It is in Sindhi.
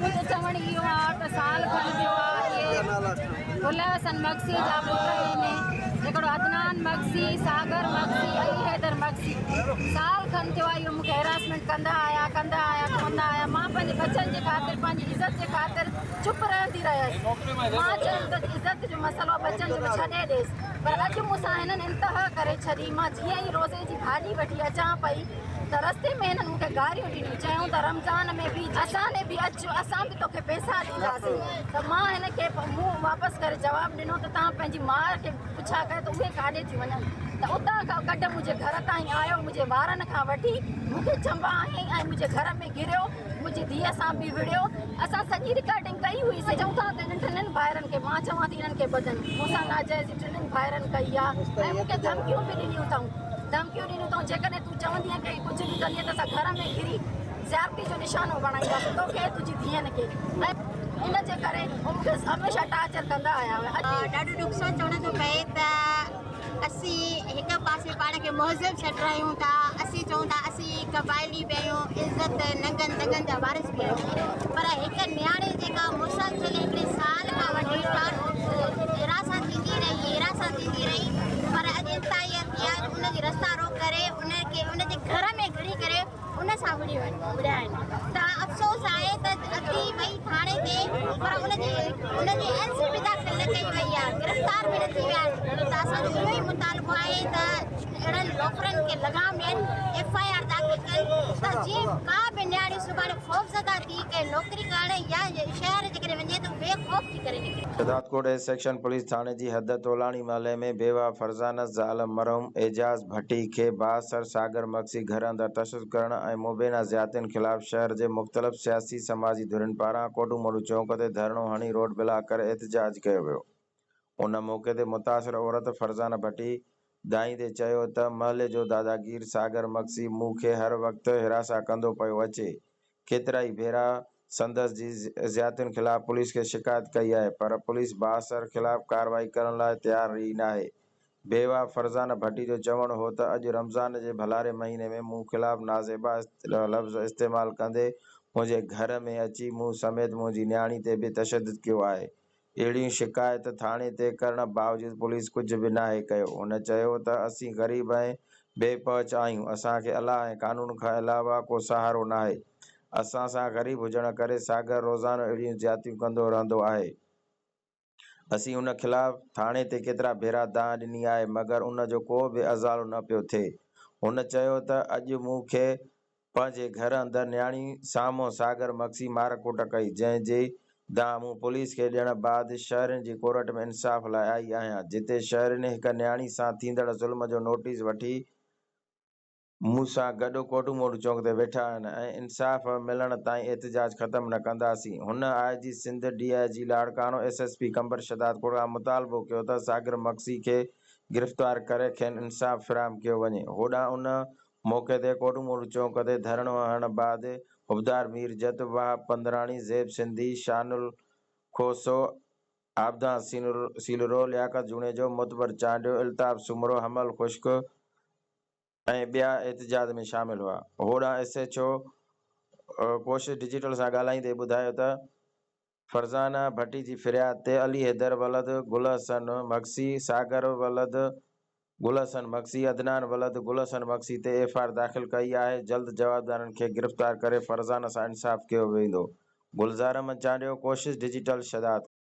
منهنجو چوڻ اهو آ ته سال کن ٿيو آ اهي گل حسن مگسي جا پٽ آهن هڪڙو عدنان مگسي، ساگر مگسي، علي حيدر مگسي سال کن ٿيو آ اهو مونکي هراسمينٽ ڪندا آيا ڪندا آيا ڪندا آيا مان پنهنجي ٻچن جي خاطر پنهنجي عزت جي خاطر چپ رهندي رهيس مان چيم ته عزت جو مسئلو آ ٻچن جو ڇڏي ڏيس پر اڄ مون سان هنن انتها ڪري ڇڏي مان جيئن ئي روزي جي ڀاڄي وٺي اچان پئي ته رستي ۾ هنن مون کي گاريون ڏنيون، چيائون ته رمضان ۾ به اسان ڏي به اچ، اسان به توکي پئسا ڏينداسين ته مان هن کي منهن واپس ڪري جواب ڏنو ته توهان پنهنجي ماء کي پڇا ڪيو ته اهي ڪاڏي ٿيون وڃن ته اتان کان ڪڍ منهنجي گهر تائين آيو، منهنجي وارن کان وٺي مون کي چنبا هنيائين ۽ منهنجي گهر ۾ گهريو، منهنجي ڌيء سان به وڙهيو، اسان سڄي رڪارڊنگ ڪئي هئي سي چئون ٿا ته انهن ٽنهن ڀائرن کي مان چوان ٿي انهن کي ٻڌن، مون سان ناجائزي ٽنهن ڀائرن ڪئي آهي ۽ مون کي ڌمڪيون به ڏنيون اٿئون. ڌمڪيون ڏنيون اٿئون جيڪڏهن تون چوندينء ڪنهن کي ڪجهه به ڪندينء ته اسان گهر ۾ گهري زيادتي جو نشانو بڻائينداسين توکي ۽ تنهنجي ڌيئن کي ۽ ان جي ڪري هو مون کي هميشه ٽارچر ڪندا آيا هيا. ڏاڍو ڏک سان چوڻو ٿو پئي ته اسين هڪ پاسي پاڻ کي مهذب سڏرايون ٿا اسين چئون ٿا اسين قبائلي به آهيون عزت ننگن دنگن جا وارث به آهيون پر هڪ نياڻي جيڪا مسلسل هڪڙي سال کان وٺي هراسان ٿيندي رهي هراسان ٿيندي رهي پر اڄ انتهائي ٿي آهي جو ان جي رستا روڪ ڪري ان کي ان جي گهر ۾ گهڙي ڪري ان سان وڙهي وڙهيا آهن ته افسوس آهي ته ادي وئي ٿاڻي تي پر ان جي ان جي اين سي به داخل نه ڪئي وئي آهي گرفتار به نه ٿي ويا آهن ته اسان جو اهو ئي مطالبو آهي ته اهڙن لوفرن کي لگام ڏين ايف I R داخل ڪن ته جيئن ڪا به نياڻي سڀاڻي خوفزده ٿي ڪنهن نوڪري ڪرڻ يا شهر جيڪڏهن وڃي ته بي خوف ٿي ڪري نڪري. شهدادڪوٽ اي سيڪشن پوليس ٿاڻي جي حد تولاڻي محلي ۾ بيواهه فرزانه زال مرحوم اعجاز ڀٽي کي بااثر ساگر مگسي گهر اندر تشدد ڪرڻ ۽ مبينا زيادتين خلاف شهر جي مختلف سياسي سماجي ڌرين پاران ڪوٽوموڙو چونڪ تي ڌرڻو هڻي روڊ بلاڪ ڪري احتجاج ڪيو ويو. ان موقعي تي متاثر عورت فرزانه ڀٽي دانهيندي چيو ته محلي جو داداگير ساگر مگسي مون کي هر وقت هراسان ڪندو پيو اچي، ڪيترائي ڀيرا سندس جي زيادتين خلاف پوليس کي شڪايت ڪئي آهي پر پوليس بااثر خلاف ڪارروائي ڪرڻ لاء تيار ئي ناهي. بيواهه فرزانه ڀٽي جو چوڻ هو ته اڄ رمضان جي ڀلاري مهيني ۾ مون خلاف نازيبا لفظ استعمال ڪندي منهنجي گهر ۾ اچي مون سميت منهنجي نياڻي تي به تشدد ڪيو آهي اهڙيون شڪايت ٿاڻي تي ڪرڻ باوجود پوليس ڪجهه به ناهي ڪيو. هن چيو ته اسين غريب ۽ بي پهچ آهيون، اسان کي الله ۽ قانون کان علاوه ڪو سهارو ناهي. اسان سان غريب هجڻ ڪري ساگر روزانو اهڙيون زيادتيون ڪندو رهندو آهي. اسين ان خلاف ٿاڻي تي ڪيترا ڀيرا دانهن ڏني آهي مگر ان جو ڪو به ازالو نه پيو ٿئي. هن چيو ته اڄ مون کي پنهنجي گهر اندر نياڻي سامهون ساگر مگسي مار ڪٽ ڪئي، جنهن جي دانهن مون پوليس کي ڏيڻ بعد شهرين جي ڪورٽ ۾ انصاف لاء آئي آهيان، جتي شهرين هڪ نياڻي سان ٿيندڙ ظلم جو نوٽيس وٺي مون سان گڏ ڪوٽوموڙ چونڪ تي ويٺا آهن ۽ انصاف ملڻ تائين احتجاج ختم نه ڪنداسين. هن I G Sindh, D I G Larkana, S S P Qambar Shahdadkot کان مطالبو ڪيو ته ساگر مگسي کي گرفتار ڪري کين انصاف فراهم ڪيو وڃي. هوڏانهن ان موقعي تي ڪوٽوموڙ چونڪ تي ڌرڻو هڻڻ بعد حبدار مير جت، وهاب پندراڻي، زيب سنڌي، شان الکوسو، عابدان سيلرو، لياقت جوڻيجو، معتبر چانڊيو، الطاف سومرو، حمل خشڪ ۽ ٻيا احتجاج ۾ شامل هئا. هوڏانهن S H O Koshish digital سان ڳالهائيندي ٻڌايو ته فرزانه ڀٽي جي فرياد تي علي حيدر ولد گل حسن مگسي، ساگر ولد گل حسن مگسي، عدنان ولد گل حسن مگسي تي ايف I R داخل ڪئي آهي، جلد جوابدارن کي گرفتار ڪري فرزانه سان انصاف ڪيو ويندو. گلزار احمد چانڊيو، ڪوشش ڊجيٽل، شھدادڪوٽ.